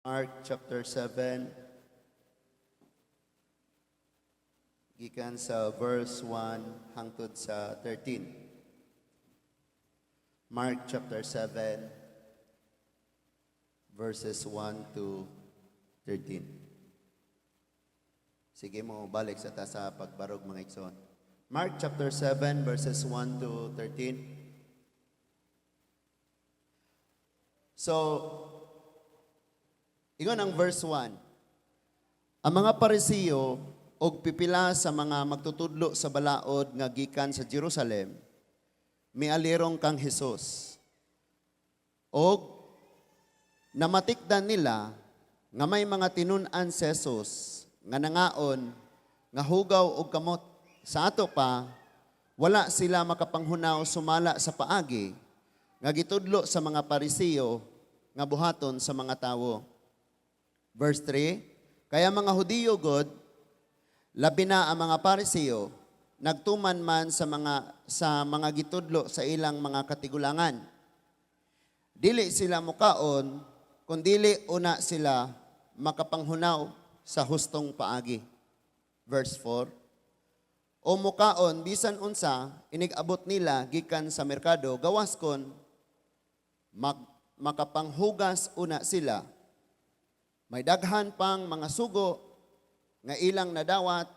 Mark chapter 7, gikan sa verse 1 hangtod sa 13. Mark chapter 7, verses 1 to 13. Sige, mo balik sa ta sa pagbarog, mga igsoon. Mark chapter 7, verses 1 to 13. So, ingon ang verse 1. Ang mga Parisiyo og pipila sa mga magtutudlo sa balaod nga gikan sa Jerusalem mialirong kang Hesus. Og namatikdan nila nga may mga tinun-an si Jesus nga nangaon nga hugaw og kamot. Sa ato pa, wala sila makapanghunaw sumala sa paagi nga gitudlo sa mga Parisiyo nga buhaton sa mga tawo. Verse 3, kaya mga Hudiyo god, labi na ang mga Parisiyo, nagtuman man sa mga gitudlo sa ilang mga katigulangan. Dili sila mukaon kung dili una sila makapanghunaw sa hustong paagi. Verse 4, o mukaon bisan unsa inig-abot nila gikan sa merkado, gawas kon makapanghugas una sila. May daghan pang mga sugo nga ilang nadawat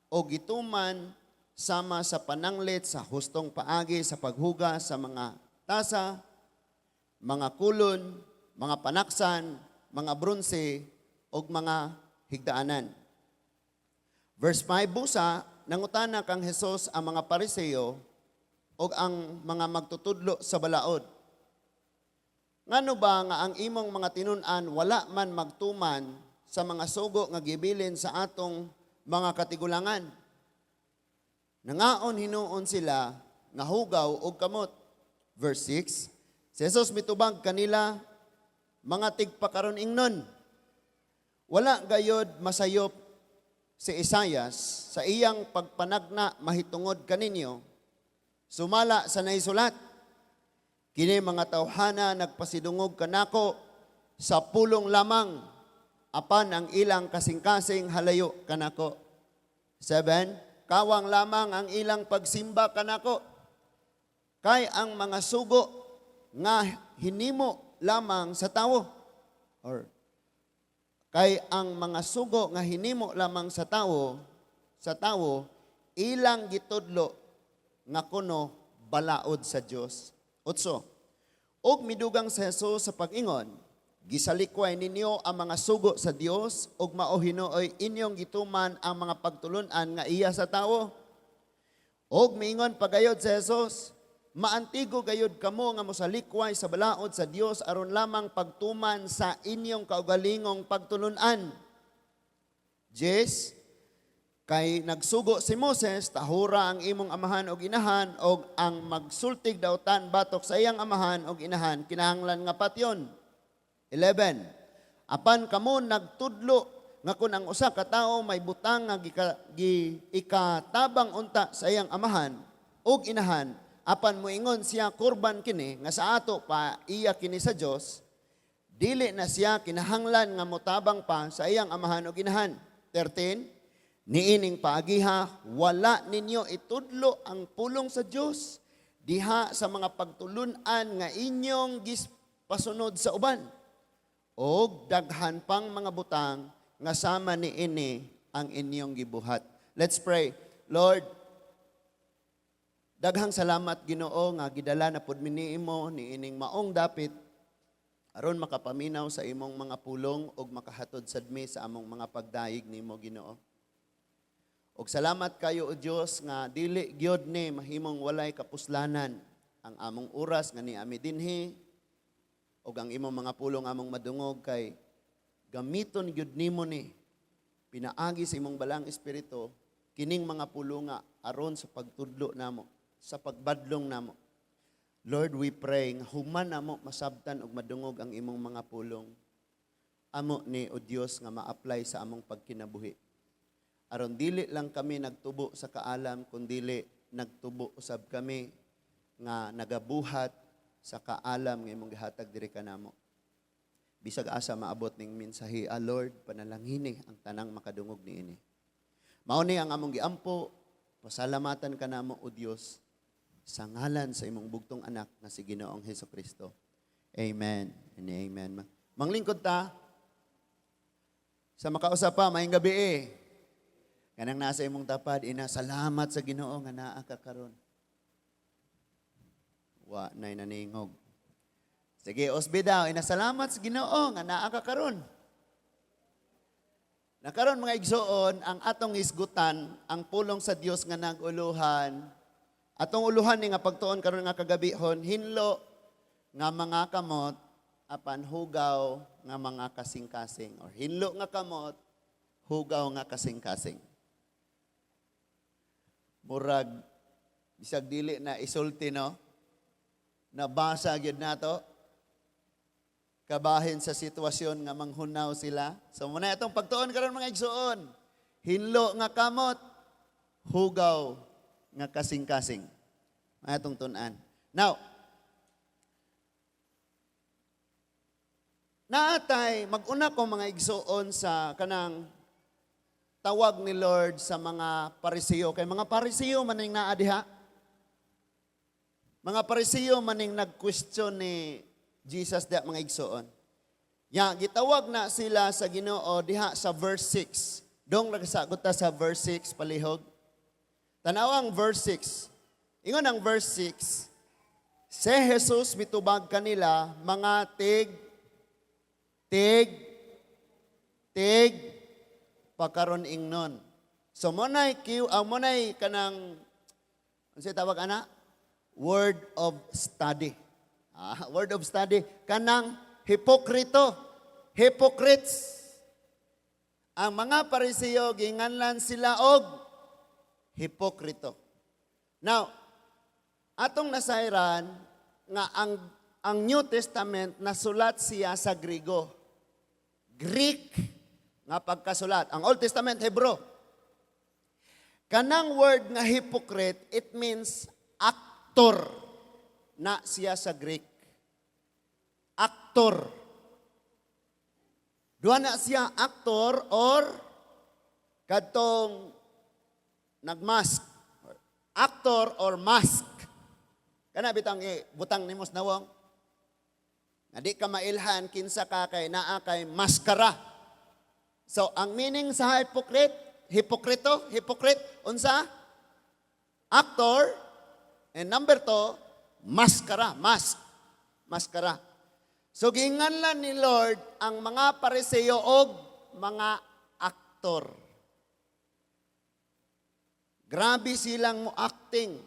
o gituman, sama sa pananglit sa hustong paagi sa paghugas sa mga tasa, mga kulon, mga panaksan, mga bronse, ug mga higdaanan. Verse 5, busa, nangutana kang Hesus ang mga Pariseo ug ang mga magtutudlo sa balaod. "Ngano ba nga ang imong mga tinun-an wala man magtuman sa mga sugo nga gibilin sa atong mga katigulangan? Nangaon hinuon sila nga hugaw og kamot." Verse 6, si Jesus mitubag kanila, "Mga tigpakaron ingnon, wala gayod masayop si Isayas sa iyang pagpanagna mahitungod kaninyo, sumala sa naisulat, 'Kini mga tawhana nagpasidungog kanako sa pulong lamang, apan ang ilang kasing-kasing halayo kanako.' 7, kawang lamang ang ilang pagsimba kanako. Kay ang mga sugo nga hinimo lamang sa tawo." Or kay ang mga sugo nga hinimo lamang sa tawo ilang gitudlo nga kuno balaod sa Dios. 8. Ug midugang sa Jesus sa pag-ingon, "Gisalikway ninyo ang mga sugo sa Dios ug mao hinuoy inyong gituman ang mga pagtulunan nga iya sa tawo." Og miingon pagayod sa Jesus, "Maantigo gayod kamo nga mosalikway sa balaod sa Dios aron lamang pagtuman sa inyong kaugalingong pagtulunan. 10, kay nagsugo si Moses, 'Tahura ang imong amahan og inahan,' og 'Ang magsultig dautan batok sa iyang amahan og inahan kinahanglan nga patyon.' 11. Apan kamo nagtudlo nga kun ang usa ka tawo may butang nga ikatabang unta sa iyang amahan ug inahan, apan moingon siya kurban kini, nga sa ato pa iya kini sa Dios, dili na siya kinahanglan nga motabang pa sa iyang amahan ug inahan. 13. Niining paagiha, wala ninyo itudlo ang pulong sa Dios diha sa mga pagtulunan nga inyong gispasunod sa uban. Og daghan pang mga butang nga sama niini ang inyong gibuhat." Let's pray. Lord, daghang salamat, Ginoo, nga gidala na pud mi nimo niining maong dapit aron makapaminaw sa imong mga pulong ug makahatod sad mi sa among mga pagdayeg nimo, Ginoo. Og salamat kayo, o Dios, nga dili gyud ni mahimong walay kapuslanan ang among oras nga niami dinhi ug ang imong mga pulong among madungog, kay gamiton gyud nimo ni pinaagi sa imong Balaang Espiritu kining mga pulonga aron sa pagtudlo namo, sa pagbadlong namo. Lord, we pray nga human namo masabtan ug madungog ang imong mga pulong, amo ni, o Dios, nga ma-apply sa among pagkinabuhi. Aron dili lang kami nagtubo sa kaalam, kundili nagtubo usab kami nga nagabuhat sa kaalam nga imong gihatag diri kanamo. Bisag asa maabot ning mensahe, ah, Lord, panalangini ang tanang makadungog niini. Mao ni ang among giampo, pasalamatan ka namo, O Dios, sa ngalan sa imong bugtong anak nga si Ginoong Hesus Kristo. Amen and amen. Manglingkod ta, sa makausap pa, maayong gabi eh. Kanang nasa imong tapad, ina, salamat sa Ginoo nga naa ka karon. Wa na'y naningog. Sige, usbi daw, ina, salamat sa Ginoo nga naa ka karon. Nakaron, mga igsoon, ang atong hisgutan, ang pulong sa Dios nga naguluhan. Atong uluhan ni nga pagtuon karon nga kagabihon, hinlo nga mga kamot apan hugaw nga mga kasing-kasing or hinlo nga kamot, hugaw nga kasing-kasing. Murag bisag dili na isulti, no? Nabasa gyud nato kabahin sa sitwasyon nga manghunaw sila. So muna itong pagtuon karon, mga igsoon. Hinlo nga kamot, hugaw nga kasing-kasing. Mga itong tun-an. Now, naatay, mag-una ko, mga igsoon, sa kanang tawag ni Lord sa mga Pariseo. Kay mga Pariseo maning naa diha. Mga Pariseo maning nag-question ni Jesus diha, mga igsoon. Ya, gitawag na sila sa Ginoo diha sa verse 6. Dong nagsagot ta sa verse 6 palihog. Tanaw ang verse 6. Ingon ang verse 6, si Jesus mitubag kanila, mga tig tig tig pakaron ingnon. So mo nay Q, ang mo nay kanang unsay tawag ana? Word of study. Ah, word of study kanang hipokrito. Hypocrites. Ang mga Pariseo ginganlan sila og hipokrito. Now, atong nasayran nga ang New Testament nasulat siya sa Grigo. Greek nga pagkasulat. Ang Old Testament, Hebrew. Kanang word nga hypocrite, it means actor na siya sa Greek. Actor. Duha na siya, actor or kadtong nagmask. Actor or mask. Kana bitang butang nimo sa nawong. Nga di ka mailhan kinsa ka kay naa kay maskara. So, ang meaning sa hypocrite, hipokrito, hypocrite, unsa? Actor, and number two, maskara, mask, maskara. So, ginganlan ni Lord ang mga Pariseo og mga aktor. Grabe silang mo acting.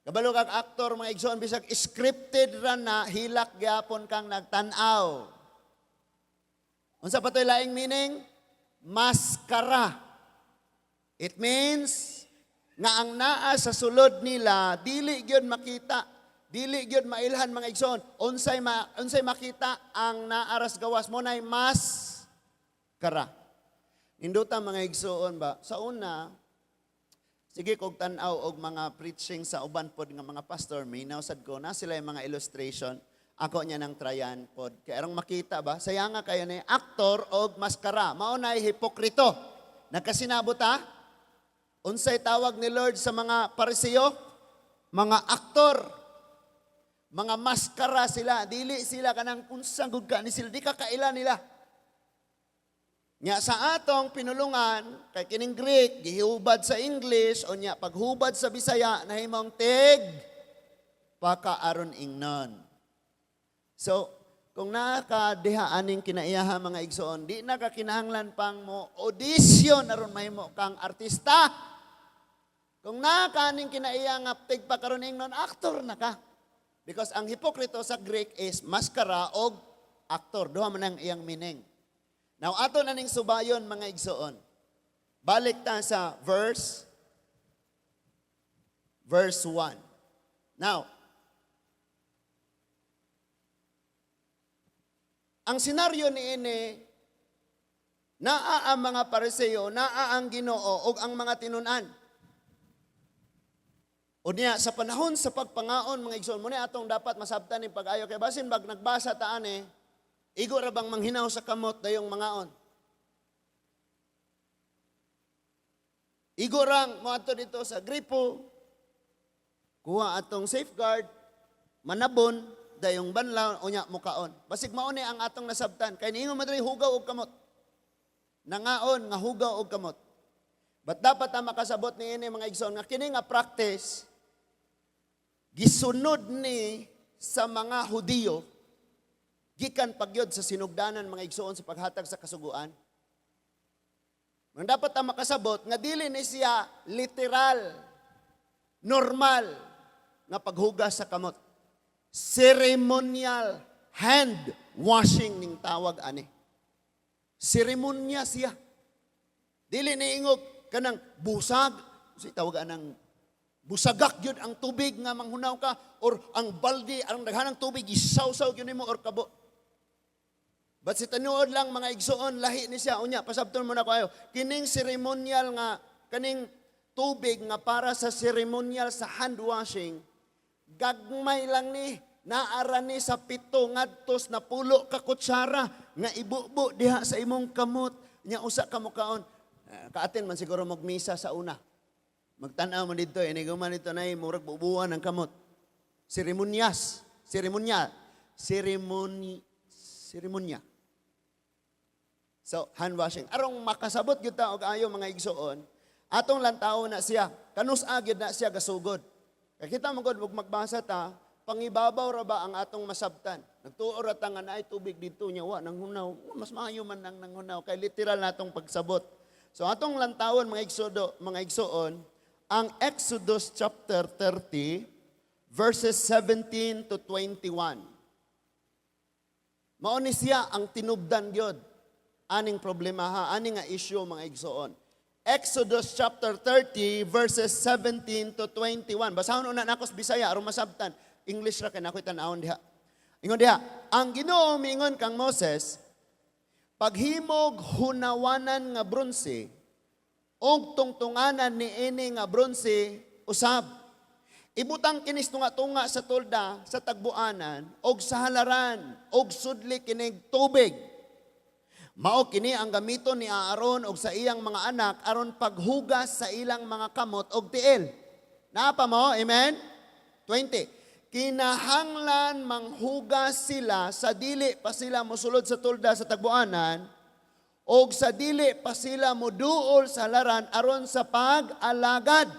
Kabalo kag aktor, mga igsoon, bisag scripted ra na, hilak gyapon kang nagtan-aw. Unsa pa to'y laing meaning? Maskara. It means nga ang naa sa sulod nila dili gyud makita, dili gyud mailhan, mga igsoon. Unsay makita? Ang naaras gawas mo nay maskara. Nindota, mga igsoon, ba? Sa una, sige kog tan-aw og mga preaching sa uban pod nga mga pastor, minaw sad ko na sila yung mga illustration. Ako niya nang tryan pod. Kay arong makita ba? Sayanga kayo ni actor og maskara. Mao na hipokrito. Nagkasinabot ta? Unsay tawag ni Lord sa mga Pariseo? Mga aktor. Mga maskara sila. Dili sila kanang unsang gud ka ni sila. Di ka kaila nila. Nya sa atong pinulungan, kay kining Greek, gihubad sa English, o nya paghubad sa Bisaya, nahimong tig pakaaron ingnon. So, kung nakadiha aning kinaiyaha, mga igsoon, di na ka kinahanglan pang mo audition aron mahimo kang artista. Kung naa ka aning kinaiya nga tig pakaron ingnon, actor na ka. Because ang hipokrito sa Greek is maskara og actor. Duha man ang iyang meaning. Now, ato na ning subayon, mga igsoon. Balik ta sa verse 1. Now, ang senaryo ni ini, naa ang mga Pariseo, naa ang Ginoo ug ang mga tinun-an. O niya, sa panahon sa pagpangaon, mga igsoon, muna atong dapat masabtan ni pag-ayo. Kay basin bag nagbasa taan eh, igo ra bang manghinaw sa kamot dayong mangaon? Igo rang moadto dito sa gripo, kuha atong safeguard, manabon, dayong banlaw, unya mukaon. Basig mao ni ang atong nasabtan. Kay niingon man diri hugaw og kamot. Nangaon nga hugaw og kamot. But dapat ta makasabot niini, mga igsoon, nga kini nga practice gisunod ni sa mga Hudiyo gikan pagyod sa sinugdanan, mga igsoon, sa paghatag sa kasuguan. Ang dapat ta makasabot nga dili ni siya literal, normal nga paghugas sa kamot. Ceremonial hand washing ning tawag ani. Seremonya siya. Dili ni ingog kanang busag, si tawag anang busagak gyud ang tubig nga manghunaw ka or ang balde ang daghanang tubig isawsaw gyud nimo or kabo. But si tinuod lang, mga igsoon, lahi ni siya. Unya, pasabton mo na ko ayo. Kining ceremonial nga kaning tubig nga para sa ceremonial sa hand washing, gagmay lang ni, naara ni sa 7 ngadtos 10 ka kutsara nga ibubo diha sa imong kamot nya usa ka mukaon. Eh, kaatin man siguro magmisa sa una. Magtan-aw mo dito, ini man dito na murag bubuan ang kamot. Seremonyas, seremonyal, seremony, seremonya. So, hand washing. Arong makasabot gyud ta og ayo, mga igsoon, atong lantaw na siya. Kanus-a gyud na siya gasugod? Kay kita man gud ug magbasa ta, pangibabaw ra ba ang atong masabtan? Nagtuo ra ta nga naay tubig dito nya wa nang hunaw. Mas maayo man nang nanghunaw kay literal natong pagsabot. So atong lantawon, mga igsodo, mga igsoon, ang Exodus chapter 30 verses 17 to 21. Mao ni siya ang tinubdan gyud aning problema ha, ani nga issue, mga igsoon. Exodus chapter 30 verses 17 to 21. Basahon una nako sa Bisaya aron masabtan. English ra kay nakoy tan-awon diha. Ingon diha, ang Ginoo miingon kang Moses, "Paghimog hunawanan nga bronse ug tungtunganan niini nga bronse usab. Ibutang kinis tunga-tunga sa tolda sa tagbuanan og sa halaran og sudli kinig tubig. Mao kini ang gamiton ni Aaron og sa iyang mga anak aron paghugas sa ilang mga kamot og tiil." Naa pa mo? Amen? 20. "Kinahanglan manghugas sila sa dili pa sila mosulod sa tolda sa tagbuanan og sa dili pa sila moduol sa halaran aron sa pag-alagad.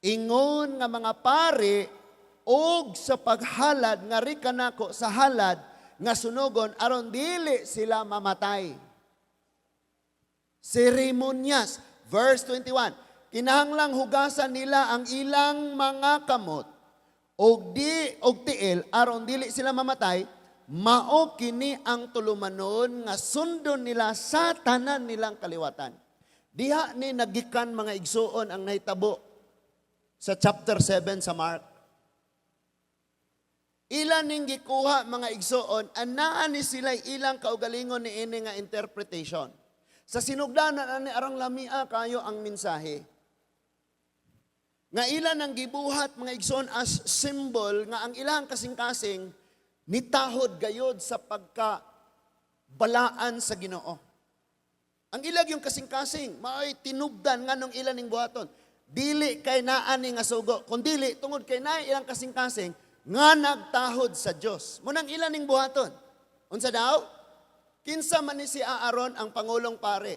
Ingon nga mga pari og sa paghalad nga kanako sa halad nga sunugon aron dili sila mamatay." Seremonyas. Verse 21. "Kinahanglang hugasan nila ang ilang mga kamot og di og tiil aron dili sila mamatay. Mao kini ang tulumanon nga sundon nila sa tanan nilang kaliwatan." Diha ni nagikan, mga igsuon, ang nahitabo sa chapter 7 sa Mark. Ilan ning gikuha, mga igsuon, anaa ni sila ilang kaugalingon ni ini nga interpretation. Sa sinugdanan ani arang lamia kayo ang mensahe. Nga ilan ang gibuhat, mga igsoon, as symbol nga ang ilang kasing-kasing nitahod gayod sa pagka balaan sa Ginoo. Ang ilag yung kasing-kasing, mao'y tinubdan nganong ilan ning buhaton. Dili kay naa ni nga sugo, kun dili tungod kay naa ilang kasing-kasing nga nagtahod sa Dios. Munang ilan ning buhaton. Unsa daw? Kinsa man ni si Aaron, ang pangulong pare?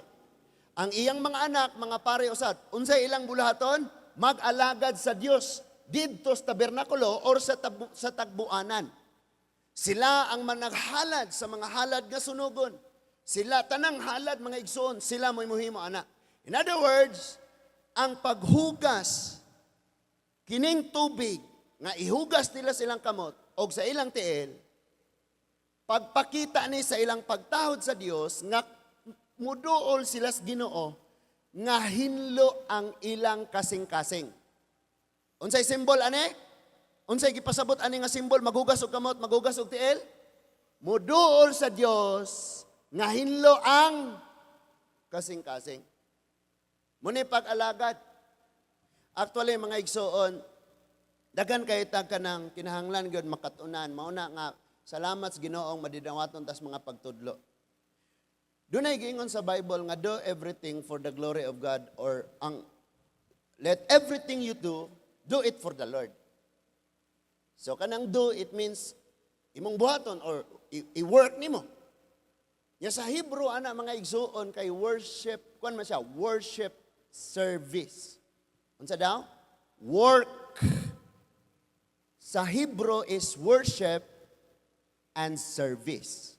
Ang iyang mga anak, mga pare usad. Unsay ilang bulahaton? Mag-alagad sa Dios didto sa tabernakulo or sa tagbuanan. Sila ang managhalad sa mga halad nga sunugon. Sila, tanang halad, mga igsoon, sila mo'y muhimo ana. In other words, ang paghugas kining tubig nga ihugas nila silang kamot og sa ilang tiil, pagpakita ni sa ilang pagtahod sa Dios nga muduol sila sa Ginoo nga hinlo ang ilang kasing-kasing. Unsay symbol ane? Unsay gipasabot ani nga symbol maghugas og kamot, maghugas og tiil? Muduol sa Dios nga hinlo ang kasing-kasing. Muni pag-alagad. Actually, mga igsoon, daghan kay tag kanang kinahanglan gyud makatunan. Mao na nga salamat sa Ginoong madidawaton tas mga pagtudlo. Dunay giingon sa Bible nga do everything for the glory of God or ang let everything you do, do it for the Lord. So kanang do, it means imong buhaton or i-work nimo. Ya sa Hebrew ana, mga igsuon, kay worship, kuan man siya, worship service. Unsa daw? Work. Sa Hebrew is worship and service.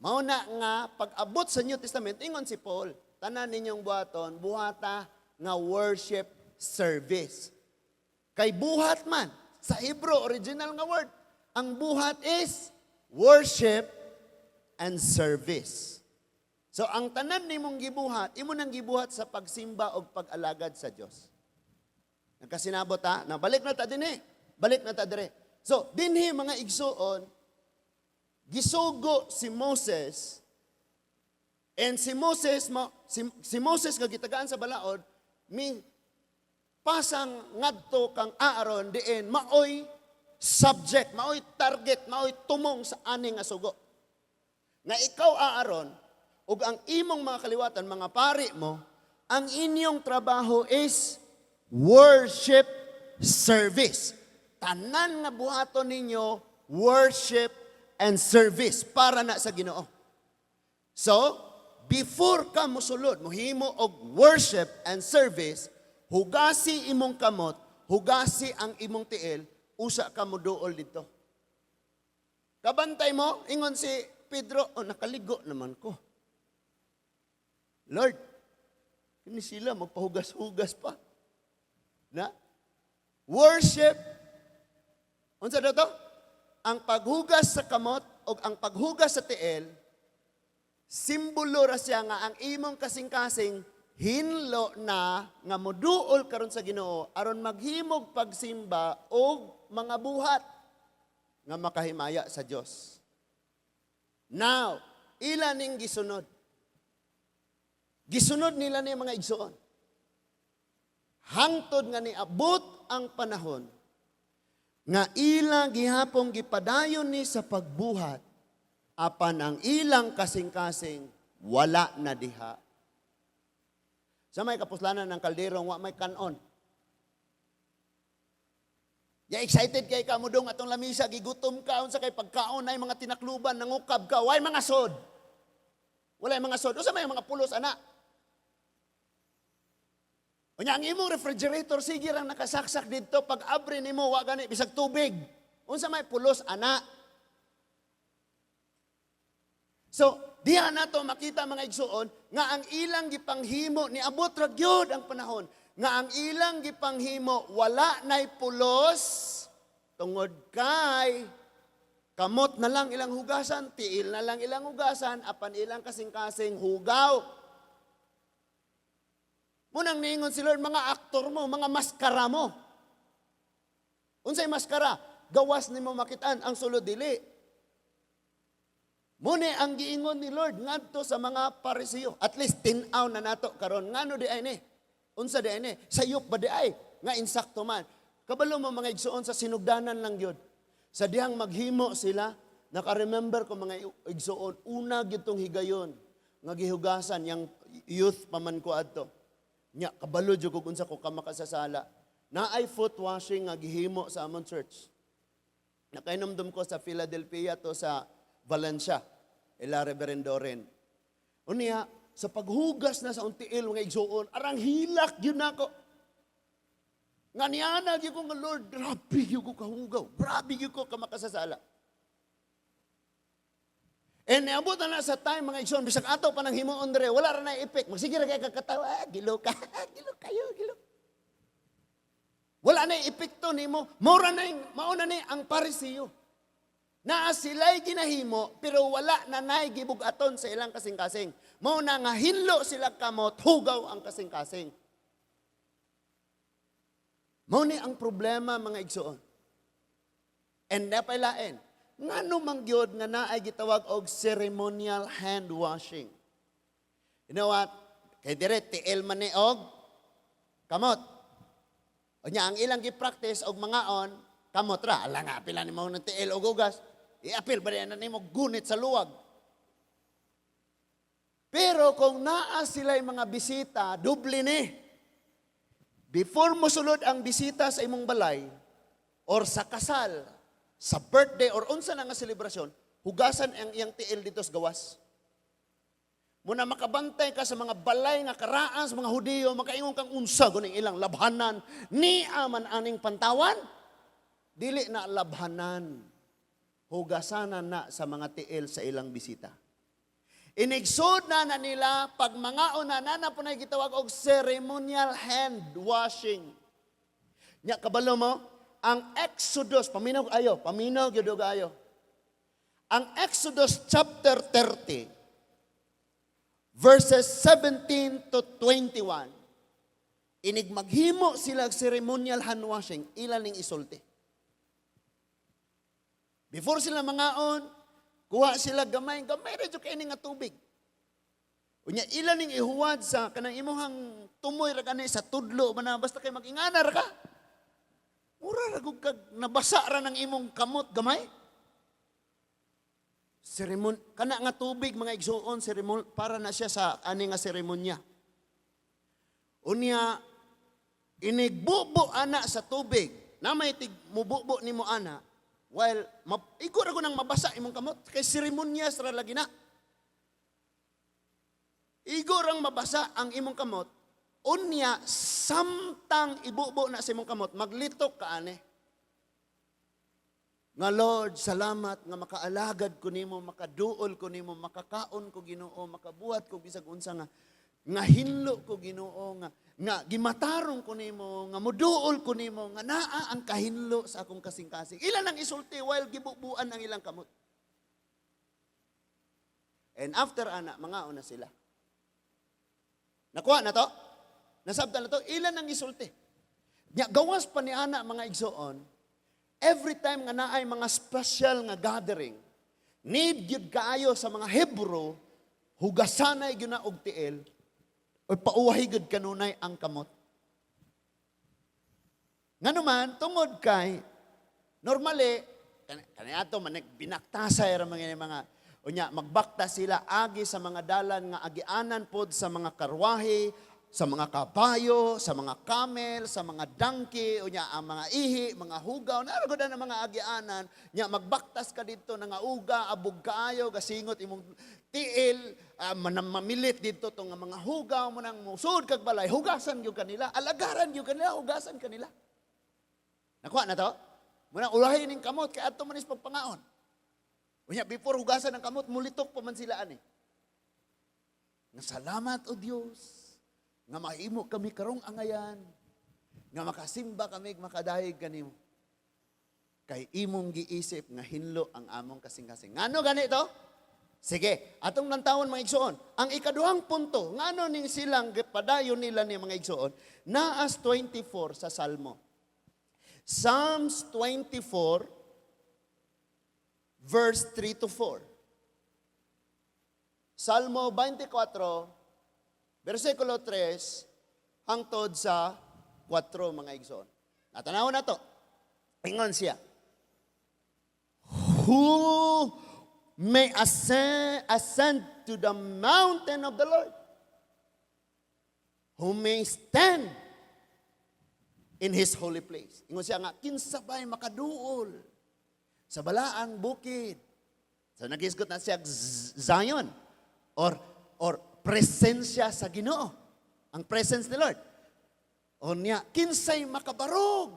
Mao na nga pag-abot sa New Testament, ingon si Paul, tanan ninyong buhaton, buhata nga worship service. Kay buhat man, sa Hebrew original nga word, ang buhat is worship and service. So ang tanan nimong gibuhat, imo nang gibuhat sa pagsimba o pag-alagad sa Dios. Nagkasinabot ta, na balik na ta dinhi. Balik na ta dire. So dinhi, mga igsuon, gisugo si Moses and si Moses nga gitagaan sa balaod mi pasang ngadto kang Aaron diin maoy subject, maoy target, maoy tumong sa ani nga sugo. Nga ikaw, Aaron, ug ang imong mga kaliwatan, mga pari mo, ang inyong trabaho is worship service. Tanan nga buhaton ninyo, worship and service para na sa Ginoo. So, before ka musulod, muhimo og worship and service, hugasi imong kamot, hugasi ang imong tiil, usa ka moduol dito. Kabantay mo, ingon si Pedro, "Oh, nakaligo naman ko. Lord, kini sila magpahugas-hugas pa." Na? Worship. Unsa daw to? Ang paghugas sa kamot o ang paghugas sa tiil, simbolo ra siya nga ang imong kasing-kasing hinlo na nga moduol karon sa Ginoo aron maghimog pagsimba og mga buhat nga makahimaya sa Dios. Now, ila ning gisunod. Gisunod nila ni, mga igsoon. Hangtod nga niabot ang panahon nga ilang gihapong gipadayon ni sa pagbuhat apan ang ilang kasing-kasing wala na diha. Sa may kapuslanan ng kaldero, wa may kanon. Ya excited kay ka mo dong atong lamisa, gigutom ka, unsa kay pagkaon ay mga tinakluban, nangukab ka, way mga sod. Wala mga sod. Unsa may mga pulos ana? Unya ang imong refrigerator sige rang nakasaksak didto, pag abri nimo wa gani bisag tubig. Unsa may pulos ana? So, diha nato makita, mga igsuon, nga ang ilang gipanghimo niabot ra gyud ang panahon nga ang ilang gipanghimo wala nay pulos tungod kay kamot na lang ilang hugasan, tiil na lang ilang hugasan, apan ilang kasing-kasing hugaw. Munang niingon si Lord, "Mga aktor mo, mga maskara mo." Unsay maskara? Gawas nimo makitaan, ang sulod dili. Muni ang giingon ni Lord ngadto sa mga Pariseo. At least tin-aw na nato karon ngano di ay ni. Unsa di ay ni? Sayop ba di ay nga insakto man? Kabalo mo, mga igsuon, sa sinugdanan lang gyud. Sa dihang maghimo sila, naka-remember ko, mga igsuon, una gyud tong higayon nga gihugasan yang youth pa man ko adto. Nya kabalo jud kog unsa ko ka makasasala. Naay foot washing nga gihimo sa amon church. Nakainomdom ko sa Philadelphia to sa Valencia. Ila Reverend Doren. Unya, sa paghugas na sa untiil, mga igsuon, arang hilak yun nako. Nga niana gyud ko nga, "Lord, grabe gyud ko kahugaw. Grabe gyud ko ka makasasala." And niabot na na sa time, mga igsoon, bisag ato pa nang himuon dire, wala ra na effect. Magsige ra kay kakatawa, "Ah, gilo ka, gilo kayo, gilo." Wala na epekto nimo. Mora na mao na ni ang Pariseo. Naa sila'y ginahimo pero wala na nay gibug-aton sa ilang kasing-kasing. Mao na nga hinlo sila kamot, hugaw ang kasing-kasing. Mao ni ang problema, mga igsoon. And napailain, ngano man gyud nga naay gitawag og ceremonial hand washing? You know what? Kay dire tiil man ni og kamot. Unya ang ilang gi-practice og mangaon, kamot ra, ala nga pila nimo ng tiil og hugas, iapil ba na nimo gunit sa luwag. Pero kung naa sila mga bisita, doble ni. Before mo sulod ang bisita sa imong balay, or sa kasal, sa birthday, or unsa na nga selebrasyon, hugasan ang iyang tiil dito sa gawas. Muna makabantay ka sa mga balay nga karaan sa mga Hudiyo, makaingon kang unsa guning ilang labhanan, ni aman aning pantawan, dili na labhanan. Hugasanan na sa mga tiil sa ilang bisita. Inigsud na na nila, pag mangaon na, na na po na gitawag og ceremonial hand washing. Nya kabalo mo, ang Exodus, paminaw ayo, paminaw gyud og ayo. Ang Exodus chapter 30, verses 17 to 21, inig maghimo sila og ceremonial hand washing, ilan ning isulti. Before sila mangaon, kuha sila gamay, gamay ra jud kay nga tubig. Unya ila ning ihuwad sa kanang imuhang tumoy ra gani sa tudlo man na basta kay mag-ingana ra ka. Mura ra gud kag nabasa ra ng imong kamot gamay. Seremon kana nga tubig, mga igsuon, seremon para na siya sa ani nga seremonya. Unya inigbubo ana sa tubig. Na may tig mububo nimo ana while igo ra nang mabasa imong kamot kay seremonyas ra lagi na. Igo rang mabasa ang imong kamot. Unya samtang ibubo na sa imong kamot, maglitok ka ane. Nga Lord, salamat nga makaalagad ko nimo, makaduol ko nimo, makakaon ko, Ginoo, makabuhat ko bisag unsa nga nga hinlo ko, Ginoo, nga nga gimatarong ko nimo, nga muduol ko nimo, nga naa ang kahinlo sa akong kasing-kasing. Ilan ang isulti while gibubuan ang ilang kamot. And after ana, mangaon na sila. Nakuha na to? Nasabtan na to? Ilan ang isulti? Nya, gawas pa ni ana, mga igsoon, every time nga naay mga special nga gathering, need gyud kaayo sa mga Hebrew, hugasanay gyud na og tiil, o pauwahi gyud kanunay ang kamot. Ngano man, tungod kay, normally, kaniadto man, binaktasay ra mga mga unya magbakta sila agi sa mga dalan nga agianan pod sa mga karwahe, sa mga kabayo, sa mga camel, sa mga donkey, unya ang mga ihi, mga hugaw, naa ra na mga agianan, nya magbaktas ka dito nga uga, abog kaayo, gasingot imong tiil, mamilit dito tong nga mga hugaw mo nang musud kag balay, hugasan gyud kanila, alagaran gyud kanila, hugasan kanila. Nakuha na to? Muna ulahin ning kamot kay adto man is pagpangaon. Unya before hugasan ang kamot, mulitok pa man sila ani. Nga salamat o Dios nga mahimo kami karong angayan nga makasimba kami, makadayeg kanimo. Kay imong giisip nga hinlo ang among kasing-kasing. Ngano ganito? Sige, atong lantawon, mga igsoon. Ang ikaduhang punto, ngano ning silang gipadayon nila ni, mga igsoon, naas 24 sa Salmo. Psalms 24 verse 3 to 4. Salmo 24 versikulo 3 hangtod sa 4, mga igsoon. Natanaw na to. Ingon siya. Who may ascend to the mountain of the Lord? Who may stand in His holy place? Ingon siya nga, kinsa bay makaduol sa balaang bukid? So nagisgot na siya Zion or presensya sa Ginoo. Ang presence ni Lord. O niya, kinsay makabarog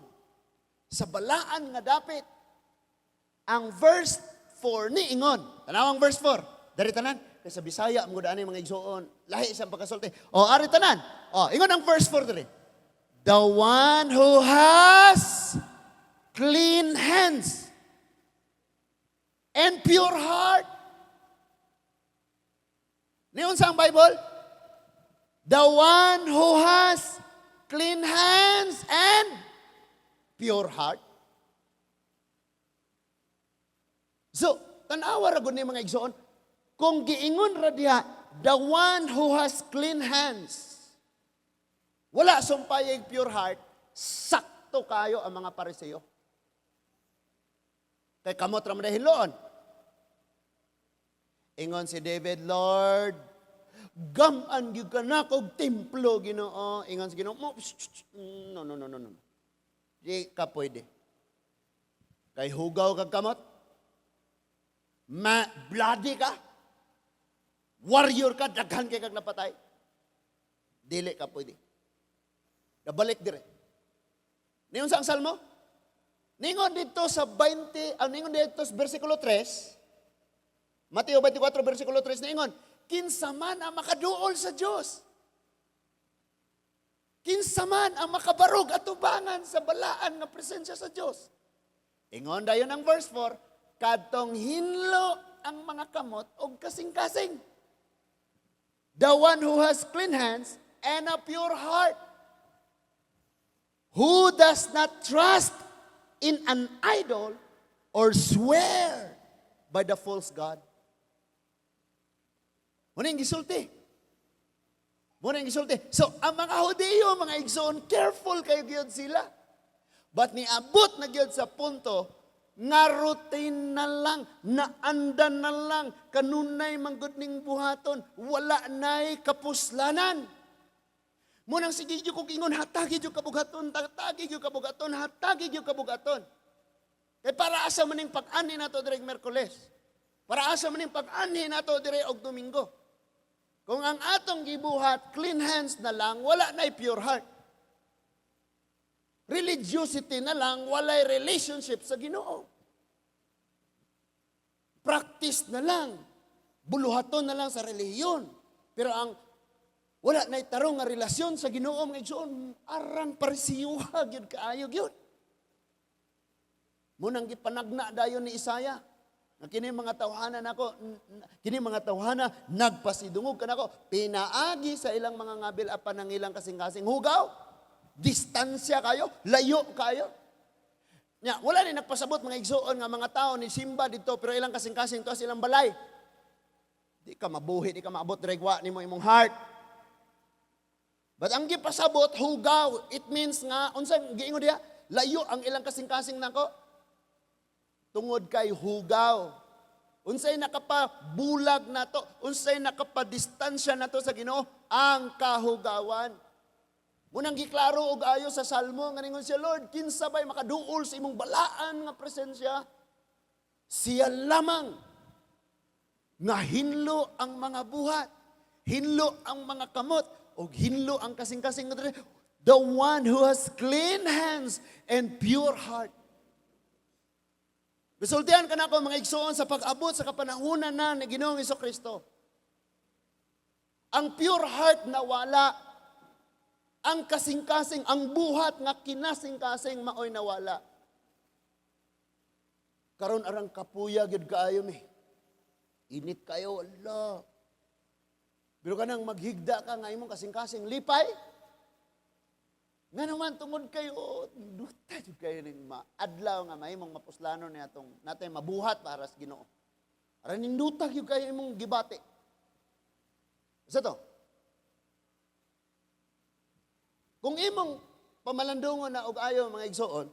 sa balaan nga dapit? Ang verse 4 ni ingon. Tanaw ang verse 4. Dari tanan. Kay sa Bisaya, mo daan mga igsoon. Lahi siyang pagkasulti. O, ari tanan. O, ingon ang verse 4 diri. The one who has clean hands and pure heart. Niyon sa ang Bible? The one who has clean hands and pure heart. So, tanawa ra gud ni, mga igsoon. Kung giingon ra diha, the one who has clean hands, wala sumpayeg pure heart, sakto. Sakto kayo ang mga Pariseo. Kay kamot ra man hinloon. Ingon si David, "Lord, gam-an gyud ka nakog templo, Ginoo." Ingon si Ginoo, "Mo, shh, shh, shh, no, no, no, no, no. Di ka pwede. Kay hugaw kag kamot. Ma bloody ka. Warrior ka, daghan kay kag napatay. Dili ka pwede." Nabalik dire. Ningon sa ang Salmo? Ningon dito sa 20, ang ningon dito sa versikulo 3, Mateo 24, versikulo 3, ningon, "Kinsa man ang makaduol sa Dios? Kinsa man ang makabarog atubangan sa balaan nga presensya sa Dios?" Ingon dayon ang verse 4, "Kadtong hinlo ang mga kamot og kasing-kasing." The one who has clean hands and a pure heart, who does not trust in an idol or swear by the false God. Muna yung gisulti. Muna yung gisulti. So, ang mga Hudiyo, mga igsoon, careful kayo gyud sila. But niabot na gyud sa punto nga routine na lang, naandan na lang, kanunay manggod ning buhaton, wala na'y kapuslanan. Munang sige gyud kog ingon, hatagi gyud kabugaton, hatagi gyud kabugaton, hatagi gyud kabugaton. Kay para asa man ning pag-anhi nato diri Merkules? Para asa man ning pag-anhi nato diri og Domingo? Kung ang atong gibuhat, clean hands na lang, wala na'y pure heart. Religiosity na lang, walay relationship sa Ginoo. Practice na lang, buluhaton na lang sa relihiyon. Pero ang wala na'y tarong nga relasyon sa Ginoo, mga igsoon, arang parisiyuha gyud kaayo gyud. Munang gipanagna dayon ni Isaiah nga kini mga tawhana nako, kini mga tawhana nagpasidungog kanako pinaagi sa ilang mga ngabil apan ang ilang kasing-kasing hugaw. Distansya kayo, layo kayo. Nya, wala ni nagpasabot, mga igsoon, nga mga tao ni simba dito pero ilang kasing-kasing to sa ilang balay. Di ka mabuhi, di ka maabot regwa nimo imong heart. But ang gipasabot hugaw, it means nga unsa giingon diha? Layo ang ilang kasing-kasing nako tungod kay hugaw. Unsay nakapabulag nato, unsay nakapadistansya nato sa Ginoo? Ang kahugawan. Munang giklaro og ayo sa Salmo nga ningon siya, "Lord, kinsa bay makaduol sa imong balaan nga presensya? Siya lamang nga hinlo ang mga buhat, hinlo ang mga kamot, ug hinlo ang kasing-kasing." The one who has clean hands and pure heart. Bisultihan ka na ako, mga igsoon, sa pag-abot sa kapanahunan na ni Ginoong Kristo. Ang pure heart nawala. Ang kasing-kasing, ang buhat nga kinasing-kasing maoy nawala. Karon arang kapuya gyud kaayo mi. Init kayo, ala. Pero kanang maghigda ka nga imong kasing-kasing lipay. Nga naman tungod kayo, duta jud kayo ning maadlaw nga mahimong mapuslanon ni atong natay mabuhat para sa Ginoo. Aran ninduta gyud kayo imong gibati. Isa to. Kung imong pamalandungon na og ayo, mga igsoon,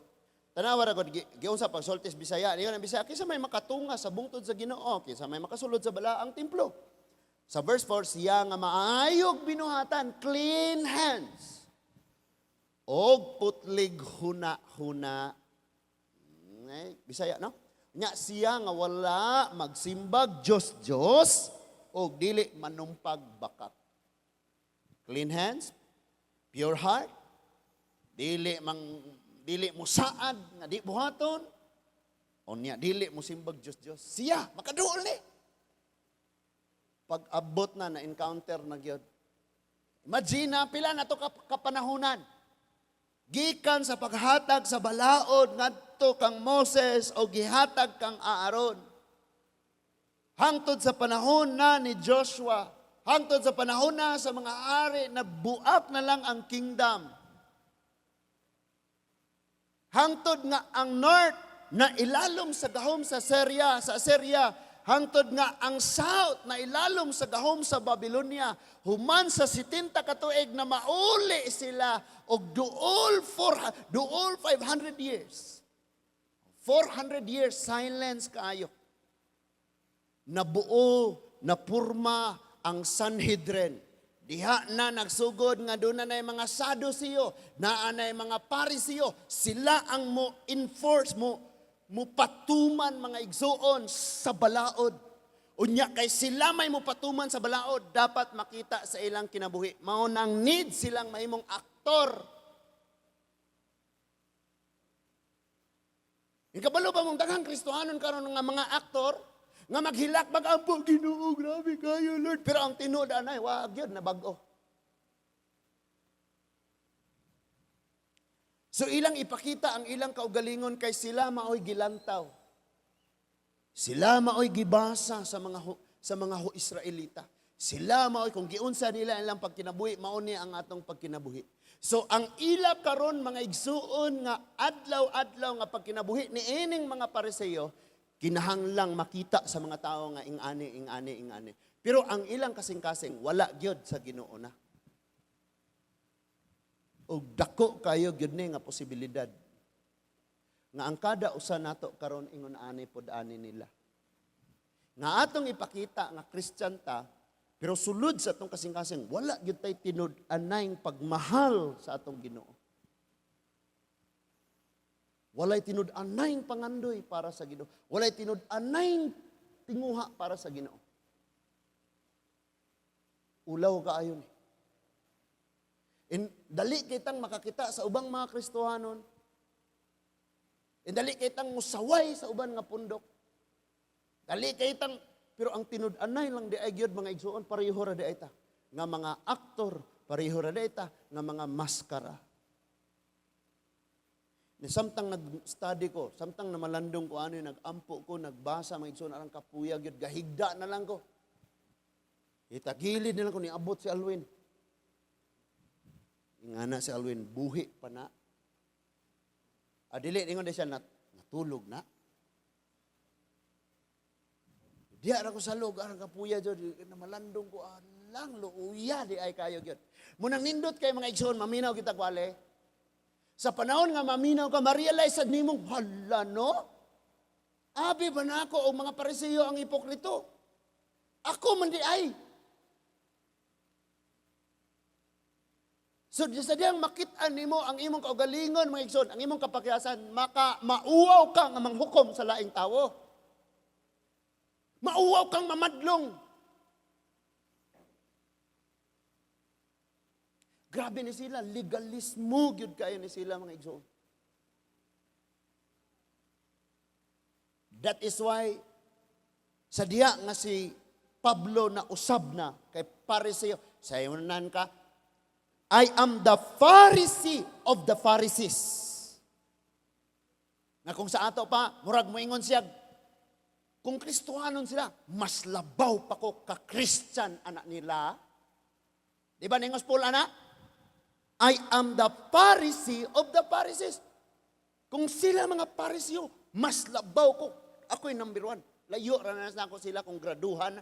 tanawa ra gud giunsa pagsultis Bisaya. Niyon ang Bisaya, "Kinsa may makatunga sa bungtod sa Ginoo, kinsa may makasulod sa balaang templo?" Sa verse 4, "Siya nga maayog binuhatan," clean hands, og putlig huna-huna. Eh, Bisaya, no? Nya siya nga wala magsimbag Diyos Diyos og dili manumpag bakak. Clean hands, pure heart, dili mang dili mo saad nga di buhaton, unya dili mo simbag Diyos Diyos. Siya makaduol ni. Pag abot na na encounter na gyud. Imagine na pila na to kapanahunan. Gikan sa paghatag sa balaod ngadto kang Moses o gihatag kang Aaron. Hangtod sa panahon na ni Joshua, hangtod sa panahon na sa mga ari na buak na lang ang kingdom. Hangtod nga ang north na ilalom sa gahom sa Syria, Hangtod nga ang south na ilalom sa gahom sa Babylonia, human sa 70 ka tuig na mauli sila og duol for duol 500 years. 400 years silence kaayo. Nabuo, napurma ang Sanhedrin. Diha na nagsugod nga doon na mga Saduceo, naa na mga Pariseo, sila ang mo enforce mo mupatuman, mga igsuon, sa balaod. Unya kay sila may mupatuman sa balaod, dapat makita sa ilang kinabuhi. Mao nang need silang mahimong aktor. Ikabalo ba mong daghang Kristohanon karon nga mga aktor nga maghilak, magampo, "Ginoo, grabe kayo, Lord." Pero ang tinuod anay, wag yun, nabag-o. So ilang ipakita ang ilang kaugalingon kay sila maoy gilantaw. Sila maoy gibasa sa mga Israelita. Sila maoy kung giunsa nila ilang pagkinabuhi, mao ni ang atong pagkinabuhi. So ang ila karon, mga igsuon, nga adlaw-adlaw nga pagkinabuhi niining mga Pariseo, kinahanglang makita sa mga tao nga ing-ani, ing-ani, ing-ani. Pero ang ilang kasing-kasing wala gyud sa Ginoo na. Og dako kayo gyud ni nga posibilidad nga ang kada usa nato karon ingon ani pod ani nila. Nga atong ipakita nga Christian ta, pero sulod sa atong kasing-kasing wala gyud tay tinud-anay pagmahal sa atong Ginoo. Walay tinud-anay pangandoy para sa Ginoo. Walay tinud-anay tinguha para sa Ginoo. Ulaw kaayo ni. In, dali kitang makakita sa ubang mga Kristohanon. In, dali kitang musaway sa uban nga pundok. Dali kitang, pero ang tinud-anay lang di ay gyud, mga igsuon, pareho ra di ay ta nga mga aktor, pareho ra di ay ta nga mga maskara. Ni samtang nag-study ko, samtang namalandong ko ano, nag-ampo ko, nagbasa, mga igsuon, arang kapuya gyud, gahigda na lang ko. Itagilid na lang ko, niabot si Alwin. Ingana si Alwin, "Buhi pa na." Adili, ingon siya, "Natulog na." Diya ra ko sa log, arang kapuya jud, namalandong ko, alang, luuya, di ay kayo gyud. Munang nindot kay, mga igsoon, maminaw kita kwale. Sa panahon nga maminaw ka, ma-realize sad nimong, hala no? Abi ba na ako o mga Parisiyo ang hipokrito? Ako man di ay. So, sa diyang makita nimo ang imong kaugalingon, mga igsoon, ang imong kapakyasan, maka mauwaw ka nga manghukom sa laing tawo. Mauwaw kang mamadlong. Grabe ni sila, legalismo gyud kayo ni sila, mga igsoon. That is why sa diya nga si Pablo na usab na kay Pariseo, sayunan ka, "I am the Pharisee of the Pharisees." Nga kung sa ato pa, murag moingon siya, kung Kristohanon sila, mas labaw pa ko ka-Christian anak nila. Di ba ningos Paul ana? "I am the Pharisee of the Pharisees." Kung sila mga Pariseo, mas labaw ko. Ako'y number one. Layo ra na ako sila kung graduhan.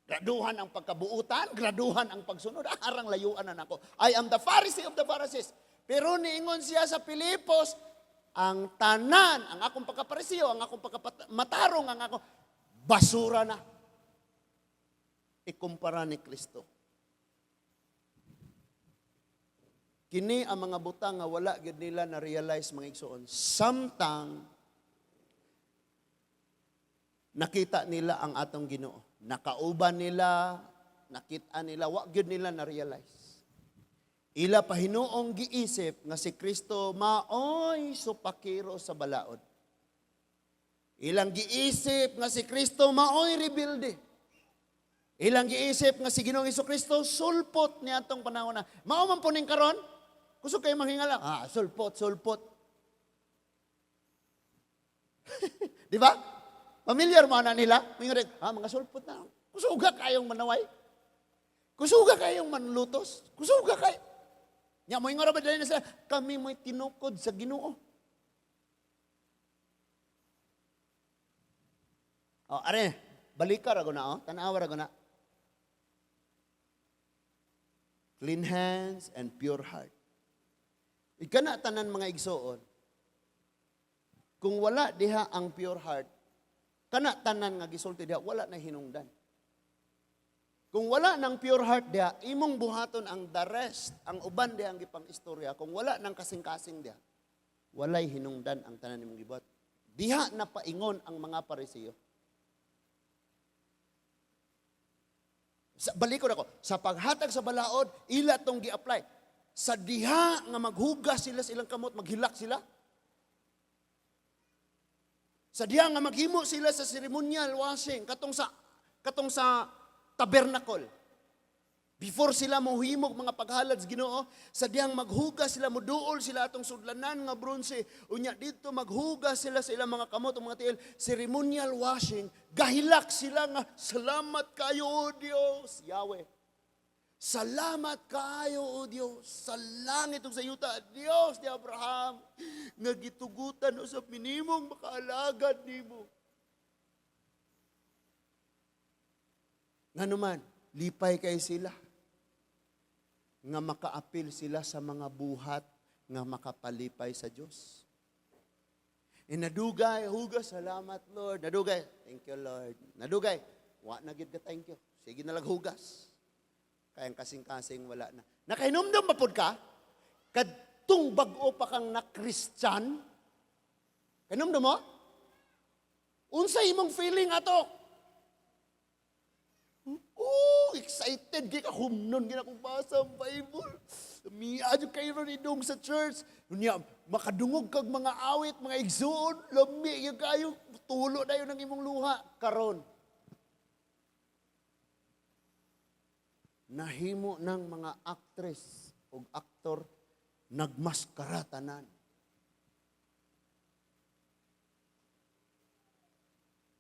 Graduhan ang pagkabuutan, graduhan ang pagsunod. Arang layuan na nako. "I am the Pharisee of the Pharisees." Pero niingon siya sa Pilipos, ang tanan, ang akong pagkaparisiyo, ang akong pagkamatarong, ang akong basura na. Ikumpara ni Kristo. Kini ang mga butang nga wala gyud nila na-realize, mga igsoon. Samtang nakita nila ang atong Ginoo. Nakauban nila, nakita nila, wa gyud nila na-realize. Ila pahinuong giisip nga si Kristo maoy supakiro sa balaod. Ilang giisip nga si Kristo maoy rebelde. Ilang giisip nga si Ginoong Kristo sulpot niya atong panahon na. Mao man po ning karon, kusog kayo manghingala. Ah, sulpot, sulpot. Di ba? Familiar mo na nila? Mingon, ah, mga sulpot na. Kusuga kayong manaway. Kusuga kayong manlutos. Kusuga kayo. Nya mo ingon ra ba dali na sila, kami mo'y tinukod sa Ginoo. Oh, are, balika ra na oh, tan-awa ra na. Clean hands and pure heart. Ikana tanan, mga igsoon, kung wala diha ang pure heart, kana tanan nga gisulti diha wala na hinungdan. Kung wala ng pure heart diha, imong buhaton ang the rest, ang uban diha ang gipang istorya, kung wala ng kasing-kasing diha, walay hinungdan ang tanan nimong gibuhat. Diha na paingon ang mga Parisiyo. Sa, balikon ako, sa paghatag sa balaod, ila tong gi-apply. Sa diha nga maghugas sila sa ilang kamot, maghilak sila. Sa diha nga maghimo sila sa ceremonial washing, katong sa tabernacle. Before sila mohimog mga paghalad sa Ginoo, sa dihang maghugas sila, muduol sila atong sudlanan nga bronze. Unya dito maghugas sila sa ilang mga kamot o mga tiil, ceremonial washing, gahilak sila nga salamat kayo, O Dios, Yahweh. Salamat kayo, O Dios, sa langit ug sa yuta, Dios ni Abraham, nga gitugutan usab minimong makaalagad nimo. Nganuman, lipay kay sila nga makaapil sila sa mga buhat nga makapalipay sa Dios. E nadugay, hugas, salamat, Lord. Nadugay, thank you, Lord. Nadugay, wa na gid ka thank you. Sige na lang hugas. Kaya ang kasing-kasing wala na. Nakahinumdum ba pod ka? Kadtong bag-o pa kang na-Christian? Kahinumdum mo? Unsa imong feeling ato? Oh, excited kay ka, humnon gid akong basa ang Bible. Miya jud kayo ron idong sa church. Unya makadungog kag mga awit, mga igsuon, lami gyud kayo, tulo dayon ang imong luha karon. Nahimo ng mga actress ug aktor, nagmaskara tanan.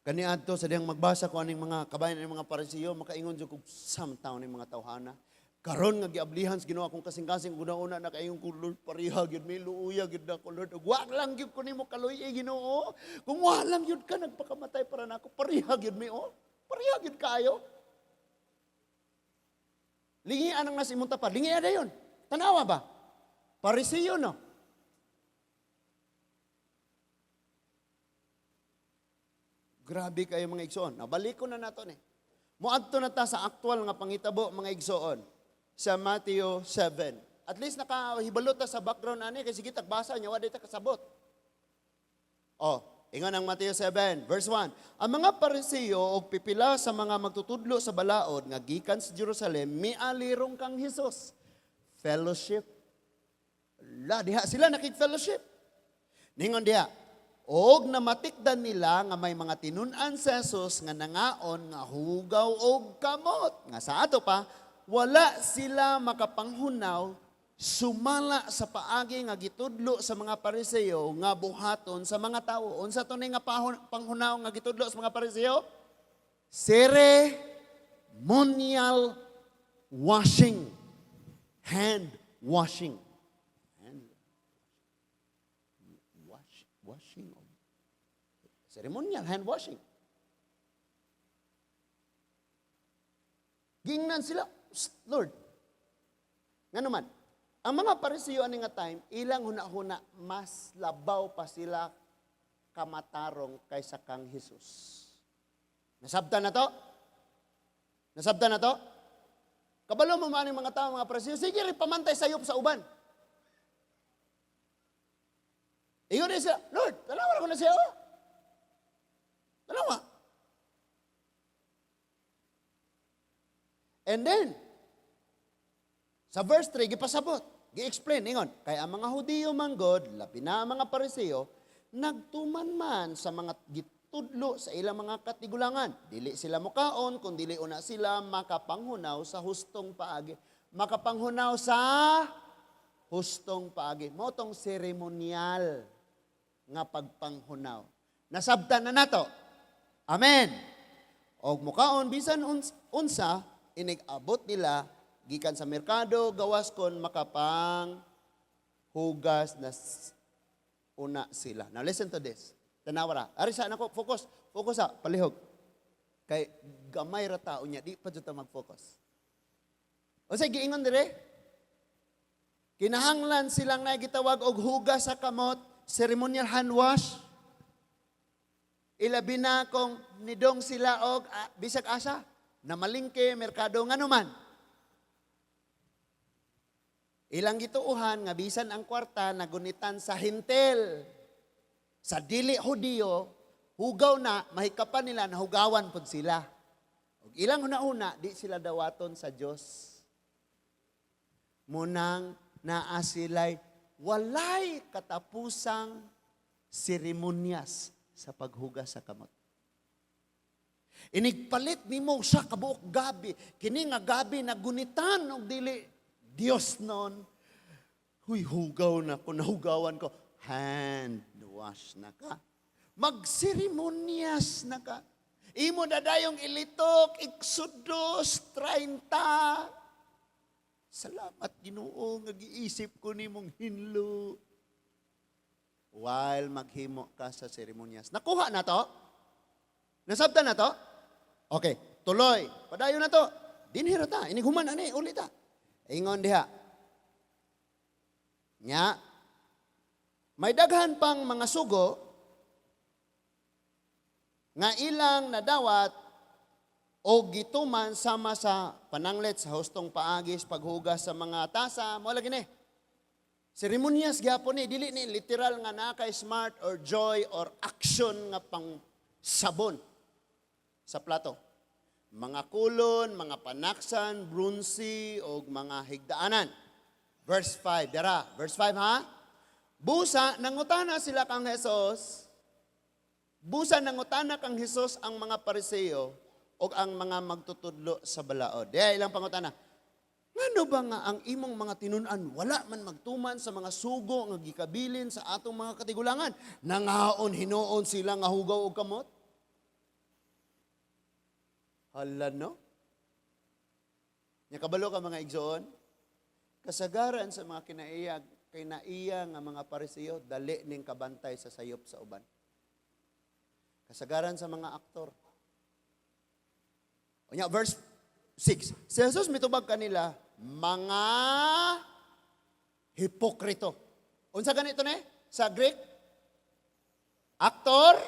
Kaniadto sa diyang magbasa ko aning mga kabayan aning mga Parisiyo, makaingon jud kog samtaon ning mga tawhana. Karon nga giablihan sa Ginoo akong kasing-kasing, una-una nakaingon ko, "Lord, pareha gyud mi, luoya gyud nako, Lord. Ug wa lang gyud ko nimo kaluy, Ginoo. Kung wa lang gyud ka nagpakamatay para nako, pareha gyud mi oh. Pareha gyud kaayo." Lingian ang nasa imong tapad. Lingian dayon. Tanawa ba? Parisiyo no. Grabe kayo, mga igsoon. Nabalik ko na nato ni. Moadto na ta sa aktual nga pangitabo, mga igsoon, sa Matthew 7. At least nakahibalo ta sa background ani kay sige tagbasa nya wa ta kasabot. Oh, ingon ang Matthew 7 verse 1. Ang mga Parisiyo og pipila sa mga magtutudlo sa balaod nga gikan sa Jerusalem mialirong kang Hesus. Fellowship. La diha sila nakig-fellowship. Ningon diha, og namatikdan nila nga may mga tinun-an sa Jesus nga nangaon nga hugaw og kamot. Nga sa ato pa, wala sila makapanghunaw sumala sa paagi nga gitudlo sa mga Pariseo nga buhaton sa mga tawo. Unsa to ni nga panghunaw nga gitudlo sa mga Pariseo? Ceremonial washing. Hand washing. Hand wash, washing. Ceremonial hand washing. Gingnan sila, "Psst, Lord." Nga naman, ang mga Parisiyo ani nga time, ilang huna-huna, mas labaw pa sila kamatarong kaysa kang Jesus. Nasabtan na to? Nasabtan na to? Kabalo mo man ang mga tao, mga Parisiyo, sige rin pamantay sayop sa uban. Ingon din sila, "Lord, tanawa ko na siya, oh. Tanawa." And then, sa verse 3, gipasabot, gi-explain, ingon, kay ang mga Hudiyo manggod, labi na ang mga Pariseo, nagtuman man sa mga gitudlo sa ilang mga katigulangan. Dili sila mukaon, kung dili una sila makapanghunaw sa hustong paagi. Makapanghunaw sa hustong paagi. Mao tong seremonial nga pagpanghunaw. Nasabtan na nato. Amen. Og mukaon bisan unsa inig-abot nila gikan sa merkado gawas kon makapang hugas na una sila. Now listen to this. Tanawa ra. Ari sa nako focus, focus sa palihog. Kay gamay ra tao niya, di pa jud ta mag-focus. Unsay giingon dire? Kinahanglan silang na gitawag og hugas sa kamot, ceremonial hand wash. Ilabi na kung nidong sila og bisag asa, namalingke, merkado, nganuman. Ilang gituohan nga bisan ang kwarta nagunitan sa Hentil. Sa dili Hudiyo, hugaw na, mahikapan nila, nahugawan pud sila. Ug ilang huna-huna, di sila dawaton sa Dios. Munang naa sila'y walay katapusang seremonyas sa paghugas sa kamot. Inigpalit nimo sa kabuok gabi, kini nga gabi nagunitan og dili Dios nun. Huy, hugaw na ko, nahugawan ko. Hand wash na ka. Magseremonyas na ka. Imo na dayong ilitok, Exodus 30. Salamat, Ginoo, nga giisip ko nimong hinlo. While maghimo ka sa seremonyas. Nakuha na to? Nasabtan na to? Okay, tuloy. Padayon na to. Dinhi ra ta, inighuman ani, ulit ta. Ingon diha. Nya, may daghan pang mga sugo nga ilang nadawat o gituman sama sa pananglit sa hustong paagis, paghugas sa mga tasa, mo lagi ni. Seremonyas gyapon ni, dili ni literal nga naa kay smart or joy or action nga pang sabon sa plato. Mga kulon, mga panaksan, brunsi, o mga higdaanan. Verse 5, dara. Verse 5, ha? Busa, nangutana sila kang Jesus. Busa, nangutana kang Jesus ang mga Pariseo o ang mga magtutudlo sa balaod. Diya, ilang pangutana. Ngano ba nga ang imong mga tinun-an wala man magtuman sa mga sugo nga gikabilin sa atong mga katigulangan? Nangaon hinuon sila nga hugaw og kamot? Hala, no? Nya kabalo ka, mga igsoon? Kasagaran sa mga kinaiyag, kinaiya nga mga Pariseo, dali ning kabantay sa sayop sa uban. Kasagaran sa mga aktor. Unya, verse 6. Si Jesus mitubag kanila, "Mga hipokrito." Unsa ganito ne? Sa Greek? Aktor,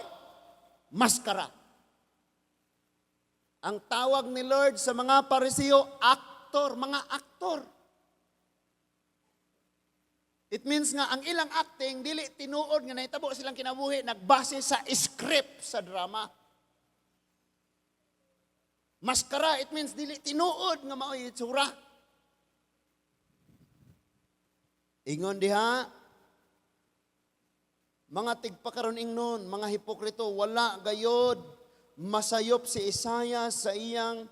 maskara. Ang tawag ni Lord sa mga Pariseo, aktor, mga aktor. It means nga ang ilang acting dili tinuod nga nahitabo silang kinabuhi, nagbase sa script sa drama. Maskara, it means dili tinuod nga mao'y itsura. Ingon diha, "Mga tigpakaron ingnon, mga hipokrito, wala gayod masayop si Isaias sa iyang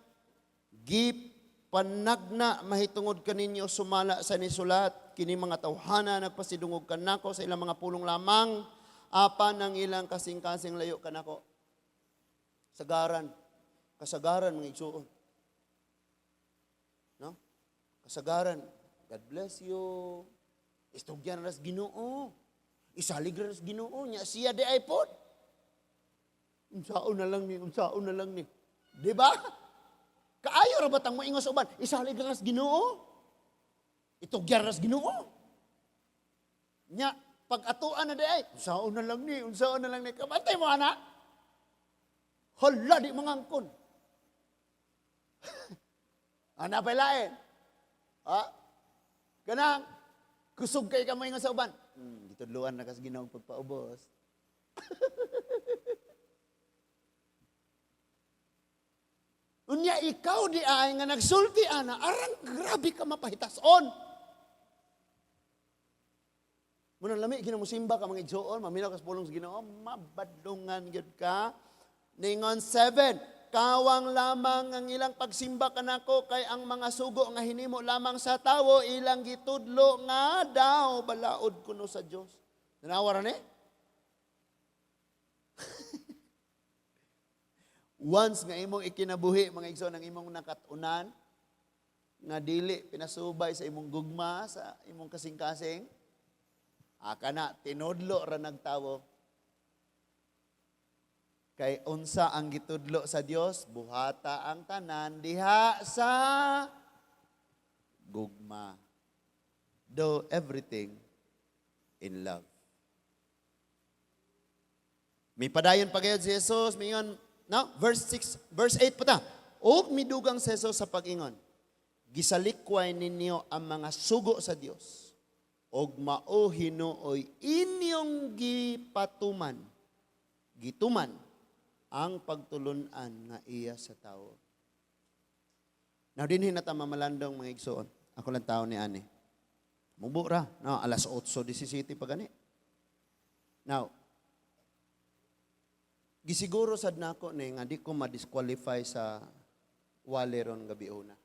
gipanagna mahitungod kaninyo sumala sa nisulat: Kini mga tawhana nagpasidungog kanako sa ilang mga pulong lamang, apan ang ilang kasing-kasing layo kanako." Sagaran, kasagaran, mga igsuon. No? Kasagaran, "God bless you. Istugyan ras Ginoo. Isalig ras Ginoo nya siya di ay pod. Unsaon na lang ni, unsaon na lang ni." Di ba? Kaayo ra batang moingon sa uban, "Isalig ras Ginoo. Itugyan ras Ginoo." Nya pag atuan na di ay, "Unsaon na lang ni, unsaon na lang ni." Kabantay mo ana. Hala, di mangangkon. Ana pa lain. Ah, kanang kusog kay ka moingon sa uban. Gitudluan na kas Ginoo pagpaubos." Unya ikaw di ay nga nagsulti ana, arang grabe ka mapahitason. Muna lami ginamusimba ka, mga igsoon, maminaw ka sa pulong sa Ginoo, mabadlungan gyud ka. Ningon 7, "Kawang lamang ang ilang pagsimba kanako kay ang mga sugo nga hinimo lamang sa tawo ilang gitudlo nga daw balaod kuno sa Dios." Nanawa ra ni? Once nga imong ikinabuhi, mga igsoon, ang imong nakat-unan nga dili pinasubay sa imong gugma sa imong kasing-kasing, kana tinudlo ra nagtawo. Kay unsa ang gitudlo sa Dios, buhata ang tanan diha sa gugma. Do everything in love. May padayon pa gayud si Jesus, mingon, no? Verse 6, verse 8 pa ta. Og midugang si Jesus sa pag-ingon, "Gisalikway ninyo ang mga sugo sa Dios, og mao hinuoy inyong gipatuman, gituman ang pagtulunan nga iya sa tao." Now, dinhi na ta mamalandong, mga igsoon. Ako lang tao ni ani. Mubo ra. No, alas 8:17 pa gani. Now, gisiguro sad nako ni nga di ko ma-disqualify sa wali ron gabiuna.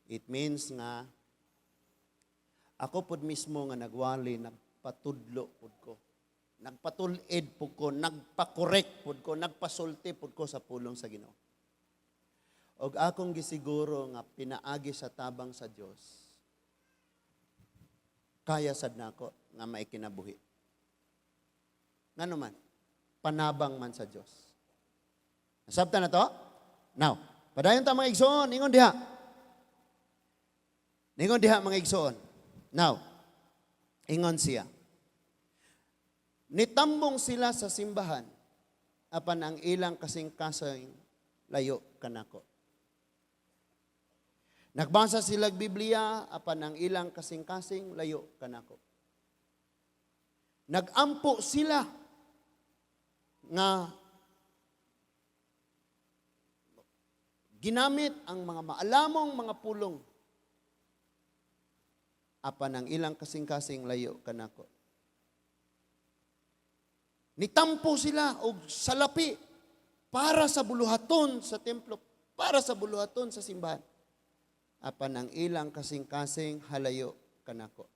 It means nga ako pod mismo nga nagwali, nagpatudlo pod ko. Nagpatul-id pod ko, nagpa-correct pod ko, nagpasulti pod ko sa pulong sa Ginoo. Og akong gisiguro nga pinaagi sa tabang sa Dios, kaya sad nako nga maikinabuhi. Ngano man, panabang man sa Dios. Nasabtan na to? Now, padayon ta, mga igsoon, ingon diha. Ingon diha, mga igsoon. Now, ingon siya. "Nitambong sila sa simbahan, apan ang ilang kasing-kasing layo kanako. Nagbasa sila Biblia, apan ang ilang kasing-kasing layo kanako. Nagampo sila nga ginamit ang mga maalamong mga pulong, apan ang ilang kasing-kasing layo kanako. Nitampo sila og salapi para sa buluhaton sa templo, para sa buluhaton sa simbahan. Apan ang ilang kasing-kasing halayo kanako.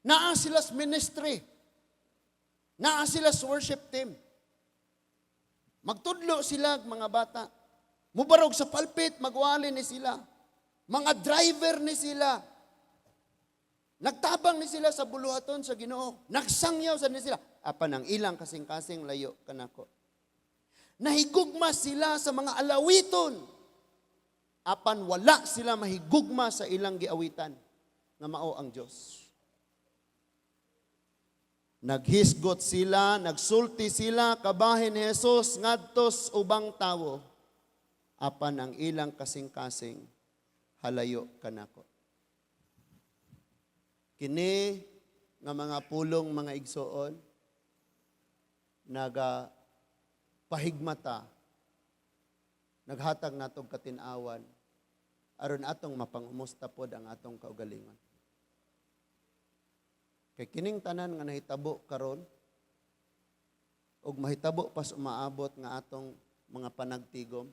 Naa sila sa ministry. Naa sila sa worship team. Magtudlo sila mga bata. Mubarog sa pulpit, magwali ni sila. Mga driver ni sila. Nagtabang ni sila sa buluhaton sa Ginoo. Nagsangyaw sa ni sila. Apan ang ilang kasing-kasing layo kanako. Nahigugma sila sa mga alawiton. Apan wala sila mahigugma sa ilang giawitan nga mao ang Dios. Naghisgot sila, nagsulti sila kabahin ni Jesus ngadto sa ubang tawo. Apan ang ilang kasing-kasing halayo kanako." Kini nga mga pulong, mga igsoon, naga pahigmata, naghatag natong katinawan aron atong mapangumusta pod ang atong kaugalingon. Kay kining tanan nga nahitabo karon ug mahitabo pas umaabot nga atong mga panagtigom,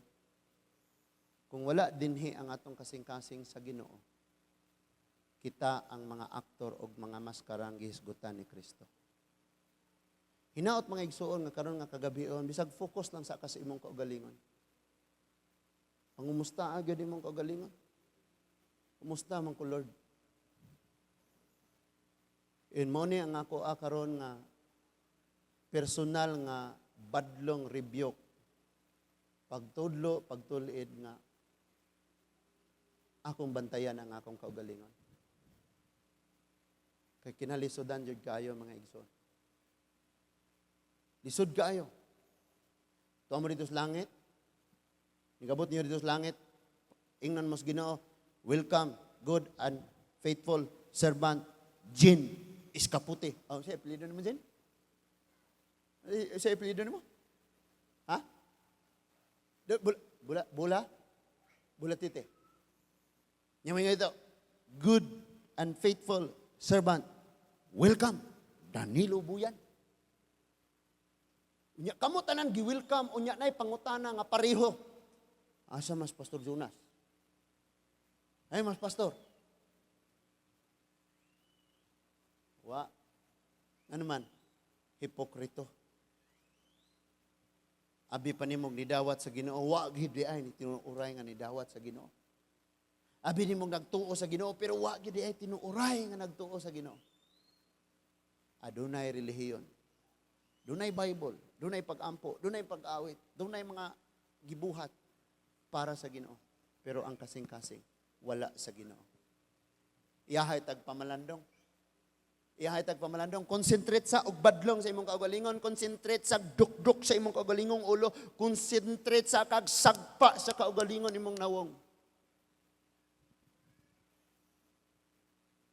kung wala dinhi ang atong kasing-kasing sa Ginoo, kita ang mga aktor og mga maskarang gihisgutan ni Kristo. Hinaot, mga igsuon, nga karon nga kagabion, bisag focus lang sa ka sa imong kaugalingon. Pangumusta agad imong kaugalingon. Kumusta man ko, Lord? In mo ni ang ako karon nga personal nga badlong rebuke. Pagtudlo, pagtul-id nga akong bantayan ang akong kaugalingon. Kay kinalisudan jud kaayo, mga igsoon. Lisod kaayo. Tuwa mo dito sa langit. Nigabot niyo dito sa langit. Ingnan mo sa Ginoo, "Welcome, good and faithful servant, Jean Iskaputi." Oh, siya apelyido nimo, Jean? Eh, siya apelyido nimo? Ha? Bula, bula, bula? Bula tite. Nya mo ito, "Good and faithful servant, welcome, Danilo Buyan." Unya kamo tanan gi-welcome, unya nay pangutana nga pareho. "Asa mas Pastor Jonas? Ay, mas pastor." Wa. Ano man? Hipokrito. Abi pa nimong nidawat sa Ginoo, wa gid di ay ni tinuuray nga nidawat sa Ginoo. Abi nimong nagtuo sa Ginoo, pero wa gid ay tinuuray nga nagtuo sa Ginoo. Adunay relihiyon. Dunay Bible, dunay pag-ampo, dunay pag-awit, dunay mga gibuhat para sa Ginoo. Pero ang kasing-kasing, wala sa Ginoo. Iyahay tag pamalandong. Iyahay tag pamalandong. Concentrate sa og badlong sa imong kaugalingon, concentrate sa dukduk sa imong kaugalingong ulo, concentrate sa kag sagpa sa kaugalingon imong nawong.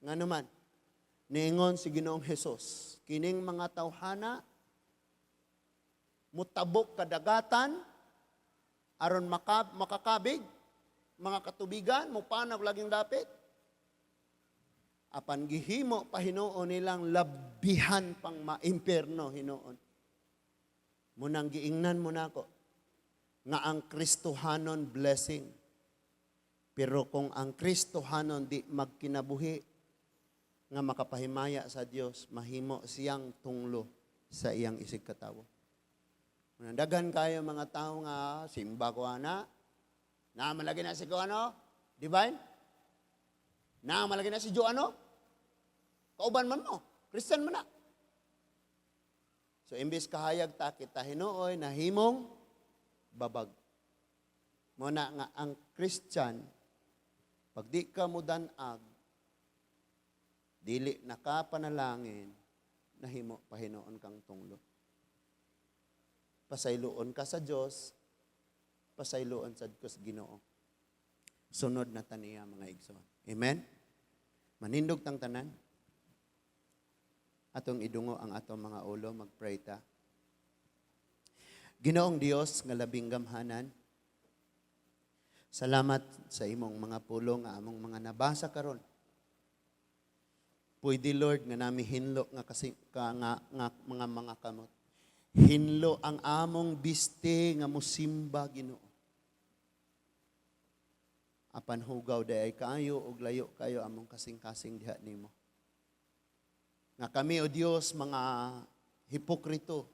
Nga naman, niingon si Ginoong Hesus, kining mga tawhana mutabok kadagatan aron makakabig mga katubigan, mupanag laging dapit. Apan gihimo pa hinuon nilang labihan pang maimpierno hinuon. Munang giingnan mo nako nga ang Kristohanon blessing. Pero kung ang Kristohanon di magkinabuhi nga makapahimaya sa Dios, mahimo siyang tunglo sa iyang isig katawo. Munang daghan kayo mga tao nga simba ko ana, naa malagi na si ko ano, divine? Naa malagi na si Jo ano? Kauban man mo, Christian man na. So imbis kahayag ta kita hinuoy nahimong babag. Muna nga ang Christian, pag di ka mo danag, dili nakapanalangin, nahimo pahinuon kang tunglo. Pasayloon ka sa Dios, pasayloon sad ko sa Ginoo. Sunod na taniya, mga igsoon. Amen? Manindog tang tanan. Atong idungo ang atong mga ulo, magpray ta. Ginoong Dios nga labing gamhanan, salamat sa imong mga pulong nga among mga nabasa karon. Pwede, Lord, nga nami hinlo nga kasi ka, nga mga kamot. Hinlo ang among biste nga musimba, Ginoo. Apan hugaw day kayo og layo kayo among kasing-kasing diha nimo. Nga kami, o Dios, mga hipokrito,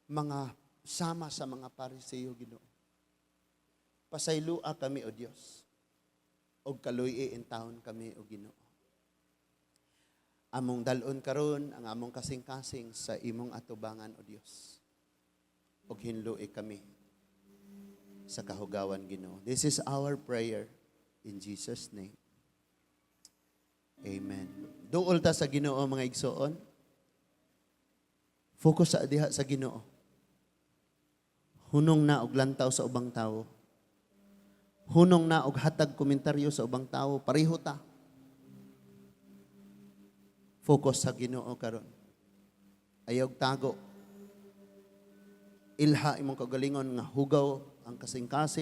mga sama sa mga Pariseo, Ginoo. Pasaylua kami, o Dios. Og kaluy-i intawon kami, o Ginoo. Among dalon karon ang among kasing-kasing sa imong atubangan, o Dios. Og hinlui kami sa kahugawan, Ginoo. This is our prayer in Jesus' name. Amen. Duol ta sa Ginoo, mga igsoon. Focus sa diha sa Ginoo. Hunong na og lantaw sa ubang tawo. Hunong na og hatag komentaryo sa ubang tawo. Pareho ta. Focus sa Ginoo karon. Ayaw tago. Ilha imong kagalingon nga hugaw ang kasing-kasing.